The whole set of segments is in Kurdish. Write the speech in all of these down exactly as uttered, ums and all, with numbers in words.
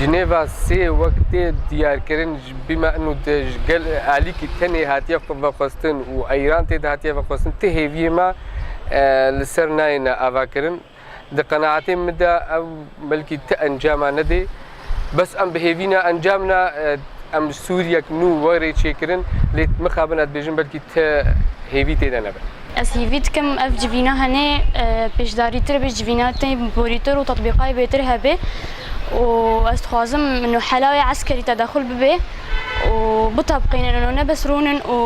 Cinêva sê wek tê diyarkirin, ji bîma ino di ji gel alîkî tenê hatiye vexwestin û Îran tê de hatiye vexwestin, ti hêviyê me, e, li ser nayêne avakirin. Di qenaetê min de ew belkî ti encama nedê. Bes em bi hêvî ne encam ne, e, em Sûriyek nû were çêkirin, lê mixabin ez dibêjim belkî ti hêvî tê de nebe. Ez hîvî dikim ev civîna henê, e, pêşdarîtir be, civîna tê borîtir û tetbîqayê bêtir hebe û ez dixwazim ino helawê eskerî tedexul bibe û bitebiqînin ino ne bes rûnin û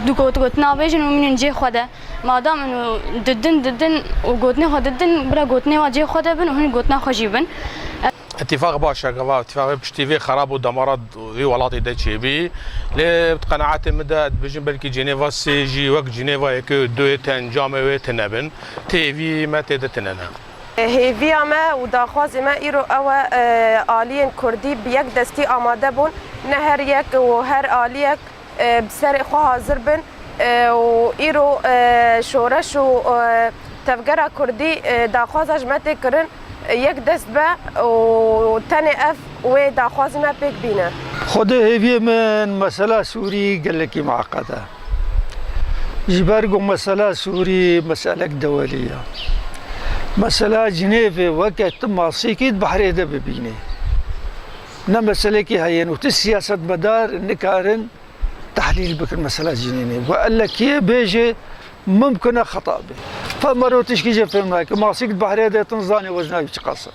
du got gotina bêjin û mînin cê xwe de. Madam ino didin, didin û gotinê xwe didin, bira gotinê wa cê xwe de bin û hûn gotina xwe jî bin. Îtîfaq baş e, gava îtîfaqê piştî vê xerab û demara wî welatê de çêbî. Lê qenaetê min de dibêjin belkî Cinêva sê jî wek Cinêva yekê û duyê ti encamê wê tune bin. Ti hêvî me tê de tune ne. Hêviya me û daxwazê me îro ew e, e, aliyên Kurdî bi yek destî amade bûn. Ne her yek û her aliyek, e, bi serê xwe hazir bin, e, û îro, e, şoreş û, e, tevgera Kurdî, e, daxwaza ji me tê kirin, e, yek dest be û tenê ev wê daxwazê me pêk bîne. Xwedê hêviyê min mesela Sûrî gelekî miqed e. Ji ber ku mesela Sûrî meselek dewelî ye. Mesela Cinêvê weke tu masîkî di behrê de bibînî. Ne meselekî heyên û tu siyasetmedar nikarin tehlîl bikin mesela Cinêvê. Ku ellekiyê bêje mimkun e xeta be. Fe mero tişkî jê fêm nake. Masîk di behrê de tu nizanî wezna wî çiqas e.